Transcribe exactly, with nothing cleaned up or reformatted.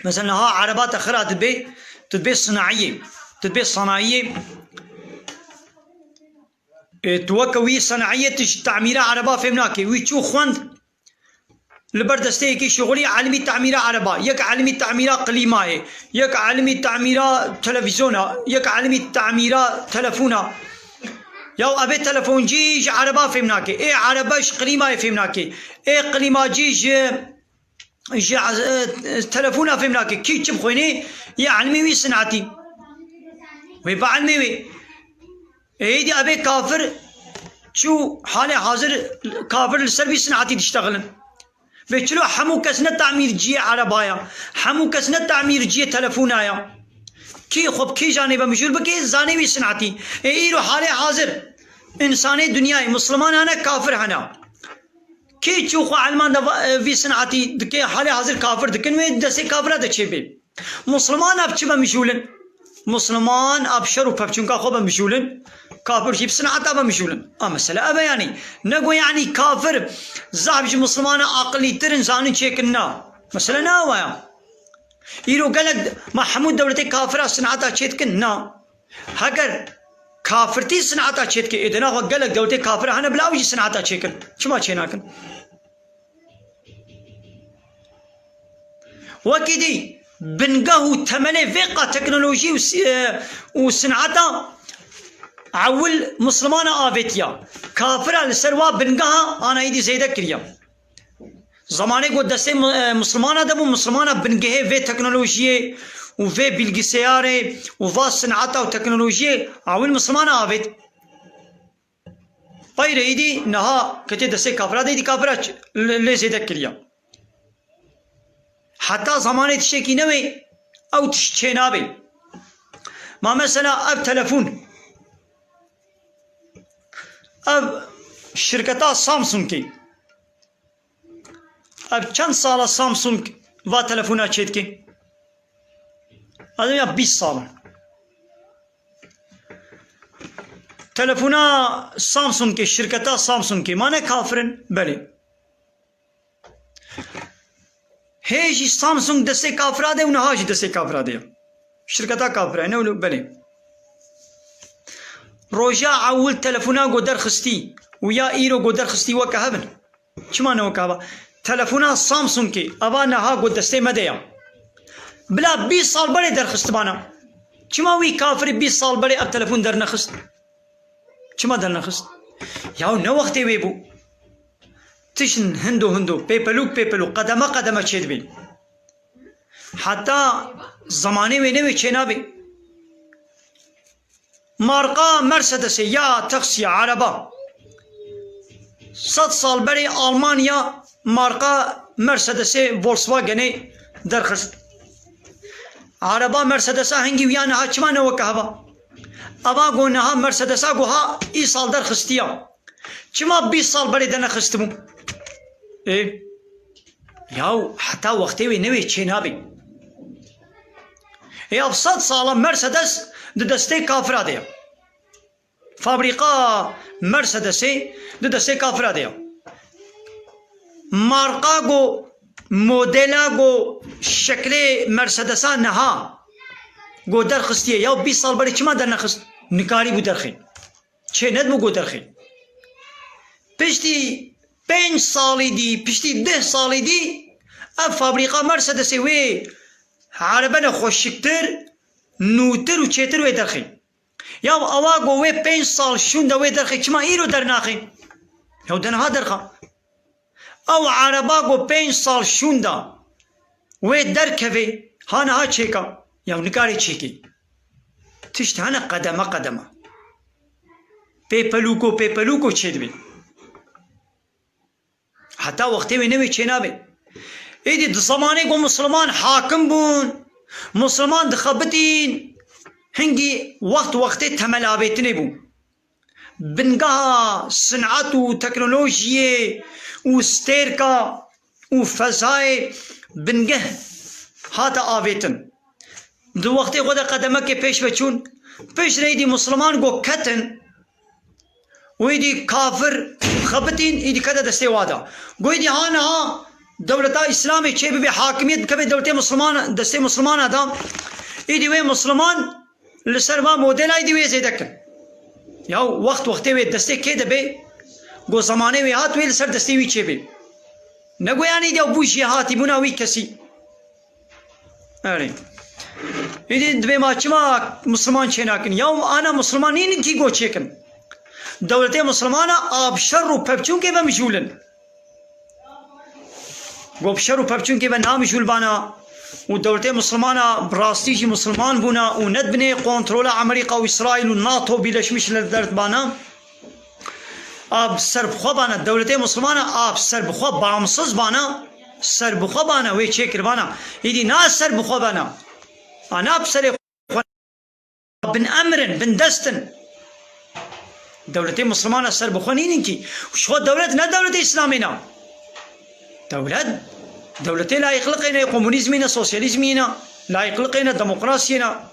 Mesela niha ereba te xira dibê, tu dibê sinaiyê, tu dibê sanayiyê. E, tu weke wî sanayiyê tu ji tamîra ereba fêm nake. Wî çû xwend li ber desteyekî şixulî, elimî tamîra ereba, yek elimî tamîra klîmayê, yek elimî tamîra televîzyona, yek elimî tamîra telefona. Ya evê telefoncî ji ereba fêm nake, ê ereba ji klîmayê fêm nake, ê klîmacî ji ji, e, telefona fêm nake. Kî çi bixwînê, yê elimî wî sinetî. Wê bi elimê wê. Êdî ebê kafir çû halê hazir kafir li ser vî sinetî diştexilin. Vê çilo hemû kes ne tamîrciyê erebaya, hemû kes ne tamîrciyê telefona ya. Kî xwe bi kî janê ve mijûl bike, zanê wî sinetî. Ê îro halê hazir însanê dinyayê, Musliman hene, kafir hene. Kê çû xwe elman de va-, e, vî sinetî dike, halê hazir kafir dikin wê destê kafira de çêbê. Musliman ev çi be mijûlin? Musliman ev şer û pevçûnka xwe be mijûlin, kafir jî bi sineta be mijûlin. A mesele ev e yanî. Nego yanî kafir zaf ji Muslimana aqilîtir in, zanin çêkin na. Mesele ne ew e ya. Îro gelek ma hemû dewletê kafira sineta çêdikin? Na. Heger kafirtî sineta çêdike, ê di nav gelek dewletê kafira hene bila ew jî sineta çêkin. Çima çênakin? Wekî dî bingeh û temelê vê qa teknolojî û si-, e, û sineta ewil Muslimana avêtiya. Kafira li ser wa bingeha anayî dî zêde kiriya. Zamanê ku destê mu-, e, Muslimana de bû, Muslimana bingehê vê teknolojiyê û vê bilgiseyarê û va sineta û teknolojiyê ewil Muslimana avêt. Peyre îdî niha ketê destê kafira de, îdî kafira ç-, lê, lê zêde kiriya. Heta zamanê tiştekî newê, ew tişt çênabê. Ma mesela ev telefon, ev şirketa Samsungê. Ev çend sala Samsung va telefona çêdike? Ev ya bîst sal e. Telefona Samsungê, şirketa Samsungê, ma ne kafir in? Belê. Hê jî Samsung destê kafira de û niha jî destê kafira de ye. Şirketa kafira ne wilo? Belê. Roja ewil telefona ku derxistî û ya îro ku derxistî weke hev in. Çima ne weke heva? Telefona Samsungê, eva niha ku destê me de ya. Bila bîst sal berê derxistibana. Çima wî kafirî bîst sal berê ev telefon dernexist? Çima dernexist? Yaw ne wextê wê bû. Tişt hindo hindo, pêpelûk pêpelûk, qedeme qedeme çêdibê. Heta zemanê wê newê çênabê. Marka Mercedesê ya taksiya, ereba. Sed sal berê Almanya marka Mercedesê, Volkswagenê derxist. Ereba Mercedesa hingî wiya niha çima ne weke heva? Eva ku niha Mercedesa ku ha îsal derxistiya. Çima bîst sal berê de nexistibû? Ê, yaw heta wextê wê newê çênabê. Ê, ev sed sala Mercedes di destê kafira de ye. Fabrîka Mercedesê di destê kafira de ye. Marka ku, modela ku, şeklê Mercedesa niha ku derxistiye, ya bîst sal berê çima dernexist? Nikarîbû derxê. Çê nedibû ku derxê. Piştî pênc salî dî, piştî deh salî dî, ev fabrîka Mercedesê wê erebene xweşiktir, nûtir û çêtir wê derxê. Ya ewa ku wê pênc sal şûnde wê derxê, çima îro dernaxê? Ew de niha derxa. Ew ereba ku pênc sal şûnda wê derkevê, ha niha çêka. Ya nikarê çêkê. Tişt hene qedeme qedeme. Pêpelûko pêpelûko çêdibê. Heta wextê wê newê çênabê. Êdî di zemanê ku Musliman hakim bûn, Musliman dixebitîn, hingî wext wextê temel avêtinê bû. Bingeha sinet û teknolojiyê û stêrka û fezayê bingeh hate avêtin. Di wextê xwe de qedemekê pêş ve çûn, pişt re êdî Musliman got ketin û êdî kafir xebitîn, êdî kete destê wa da. Got êdî ha niha dewleta Îslamê çê bibe, hakimiyet bikeve dewletê Misliman, destê Mislimana da, îdî wê Misliman li ser va modela îdî wê zêde kin. Ya wext wextê wê destê kê de bê, go zemanê wê hat wê li ser destê wî çê bê. Ne go yanî de bû jêhatîbûna wî kesî. Erê. Îdî dibê ma çima Misliman çênakin? Ya ana Misliman nînin kî go çêkin. Dewletê Mislimana a bi şer û pevçûnkê ve mijûl in. Go bi şer û pevçûnkê ve namijûl bana û dewletê Mislimana bi rastî jî Misliman bûna û ne dibinê kontrola Amerîka û Îsraîl û NATO Birleşmiş Milletler bana. A bi serbixwe bana, dewletê Mislimana a bi serbixwe, bağımsız bana, serbixwe bana, wê çêkir bana. Îdî na serbixwe bana. A na bi serê xwe bin emr in, bin dest in. Dewletê Mislimana serbixwe nînin kî. Ji xwe dewlet ne dewletê Îslamê ne. Dewlet, dewletê layıklıkê ne, komunîzmê ne, sosyalîzmê ne, layıklıkê ne, demokrasiyê ne.